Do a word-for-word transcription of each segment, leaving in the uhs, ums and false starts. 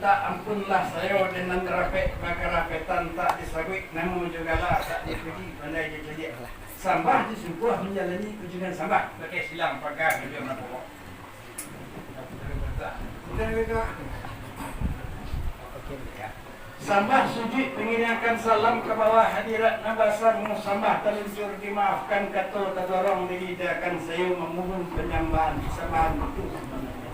Ampunlah sayo dek nan rapek, bakarapetan tak disabuik, namo jo gala tak dipuji, pandai jo cadiak. Sambah jo sungkuah manjalani kunjuangan sambah, pakai silang paga kunjuang napokok. Sambah sujuik pangiriangkan salam ka bawah hadirat nan basamo, sambah taluncur dimaafkan, kato tadorong dihidangkan, sayo mamuhun panyambahan, sambahan itu sabananyo.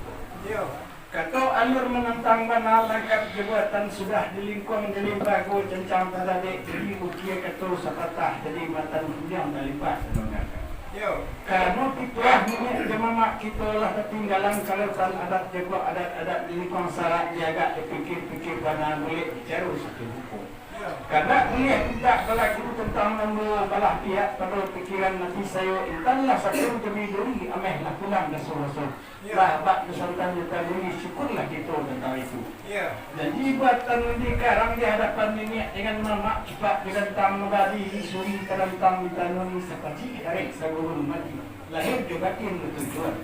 Iyo. Kato alur manantang bana, langkap jo buatan, sudah dilingkuang jo limbago, cancang tadadek, jadi ukia kato sapatah, jadi matan kunjuang talimpah sadongakan. Iyo. Karano pituah niniak jo mamak kito lah tatinggalan, kalau tan adat jo kok adat-adat dilingkuang sarak, diagak dipikir-pikir bana, bulek dicaro satu buku. Iyo. Kada buliah pintak balaku tantang nan duo balah piak, pado pikiran ati sayo intanlah satu demi duri, ameh lah pulang ka soroso. Iyo. Lah, bak basantan jo taguni, syukurlah kito tantang itu. Iyo. Janji buatan nan dikarang di hadapan niniak dengan mamak, kipak digantang mabadi, suri tarantang ditanun, sapacik darek sagulun mati, lahir jo batin batujuan.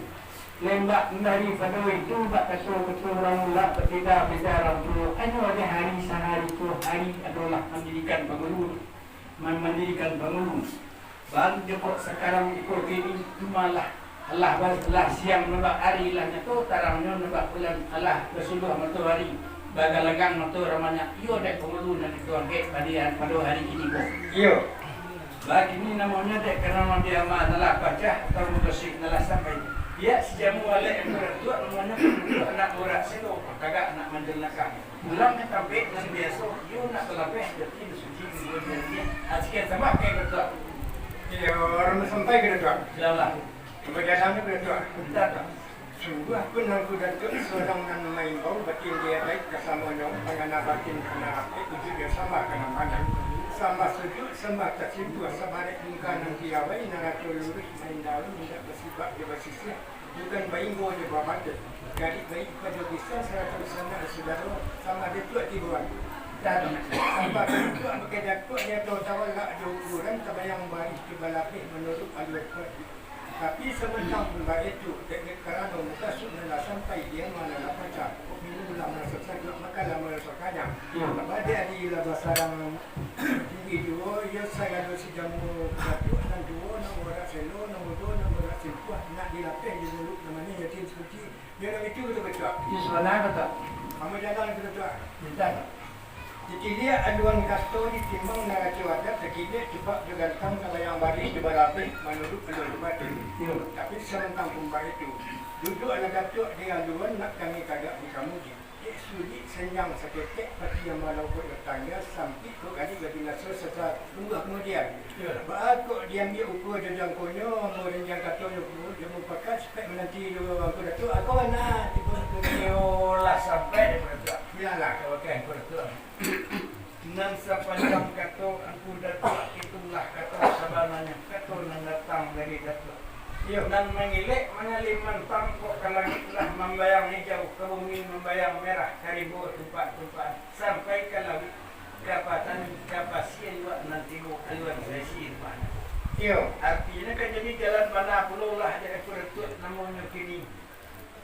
Lembak dari pado itu, bak kato-kato urang ulak, babeda-beda urang tuo, hanyo di hari sahari ko, hari adolah manjadikan pangulu, man-, manjadikan pangulu. Baru jo kok sakarang iko kini, cumalah alah ba-, lah siang nampak ari, lah nyato tarangnyo nampak bulan, alah basuluah matoari, bagalagang mato ramanyo, iyo dek pangulu nan kito angkek padian pado hari kini ko. Iyo. Bakini namonyo dek karano di ama nan lah pacah, atau mukasuik nan lah sampai. Iyo, si jamu alek nan baratuak, namonyo anak urak selo, tagak nak manjal nakah. Pulang ka tampek nan biaso, iyo nak balapeh, jadi suci, iyo jadi. Acikan tambah ka Datuak. Iyo, urang sampai ka Datuak. Sudah lah. Bajalan ka Datuak. Sudah, Tuak. Sungguahpun Angku Datuak surang nan maimbau, batin dia baik kasamonyo, pangana batin kana rapek, ujuik dia sambah kana manang. Sambah sujuik, sambah tasimpuah, sabarek bungka nan piawai, naraco luruih, main daun, indak basibak jo basisiah. Bukan bainggo jo babateh, garik baik pado bisan sarato sanak sudaro, sambah Datuak tiboan. Dan sambah Datuak pakai Datuak, nyato tawalak jo ukuran, tabayang barih jo balapeh manuruik alua kuaik. Tapi samantang pun baitu, dek karano mukasuik nan lah sampai, di ama nan lah pacah, minum lah maraso sajuak, makan lah maraso kanyang. Iyo. Badi ari lah basarang tinggi juo, iyo sagalo si jamu Datuak nan tuo, nan urak selo, nan mudo, nan urak simpuah, nak dilapeh jo dulu, namonyo yatim suci. Iyo, nan itu, Datuak. Iyo, sabana, Datuak. Ambo jalan ka Datuak. Pinta, Tuak. Dikiliak aluan kato ditimbang naraco adat, takiliak cupak jo gantang, tabayang barih jo balapeh, manuruik alua batin. Iyo. Tapi samantang pun baitu, duduaklah Datuak di aluan, nak kami tagak di kamuji. Dek sulik sanjang saketek, pati nan malokot jo tangga, sampik kok gali babinaso sasa-, sungguah kamudian. Iyo. Baa kok diambiak ukua jo jangkonyo, ambo ranjang katonyo, jo mupakat, supayo mananti jo Angku Datuak, ako bana tibo tu. Iyo lah sampai dek Angku Datuak. Iyolah. Ka bakeh Angku Datuak. Nan sapanjang kato Angku Datuak, itulah kato sabananyo, kato nan datang dari Datuak. Iyo. Nan mangilek manyalin mantang kok ka langik, lah mambayang ijau, ka bumi mambayang merah, ka rimbo tumpak-tumpakan, sampai ka lauik, ka patani, ka pasia luak nan tibo aluan saisi rumahnyo. Iyo. Artinyo ka jadi jalan bana pulo lah, dek Angku Datuak namonyo kini.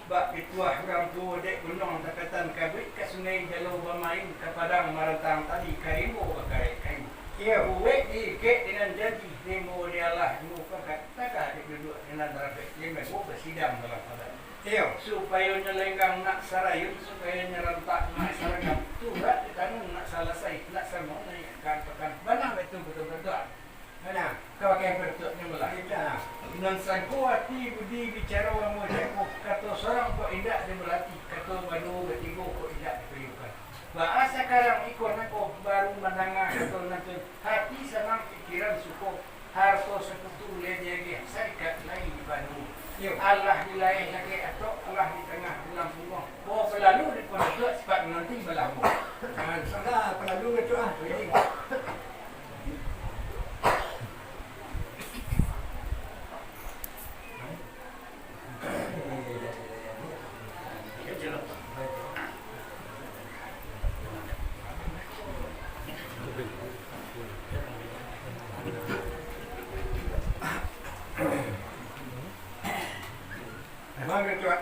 Bak pituah urang tuo, dek gunuang takatan kabuik, ka sungai jalo bamain, ka padang marantang tali, ka rimbo bakarek kain. Iyo. Kuwaik diikek dengan janji, rimbo dialah, rimbo pakat, tagak diduduak dengan rapek, limbago basidang dalam adat. Iyo. Supayo nyo lenggang nak sarayun, supayo nyo rantak nak saragam, turak ditanun nak salasai, nak samo naiak ka pakan. Bana baitu, batua-batua. Bana. Ka bakeh Angku Datuak nyo lah. Iyo. Nan sangko ati budi bicaro ambo jago, kato sorang kok indak dibalati, kato baduo batigo kok indak dipayukan. Baa sakarang iko nangko baru mandanga kato nan tu, hati sanang pikiran suko, harato sakutu lai diagiah, sarikaik lai dibando. Iyo. Alah di layeh lagek atok, alah di tangah bulan pungguang. Bawo balalu di Angku Datuak, sipaik mananti balamu. Nah, sudah balalu Datuak ah. Mangga, Tuan.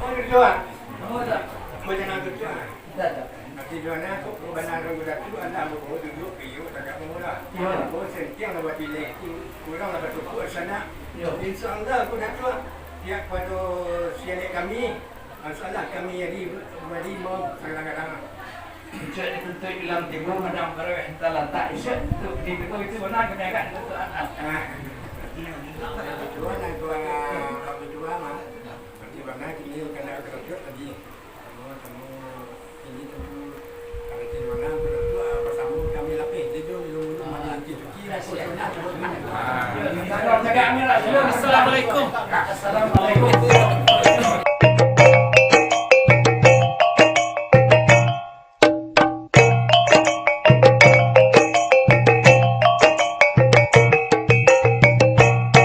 Mau duduk, ah? Mau tak? Mau jangan duduk, ah? Tidak, tidak. Nanti di mana tu, kebenaran udah tu, anak bawa duduk, iyo, tak ada mula. Iyo. Bawa sentiang lah buat bilik tu, kurang lah batukuk sana. Iyo. Insya Allah, aku dah tu, ah. Pihak pada sialek kami, insya Allah kami jadi, jadi mau kadang-kadang. Cek dituntut bilang tibo, madam paruah talatak. Isok tu, di tibo itu mana kami agak dituntut atas. Ah. Tuan, tuan,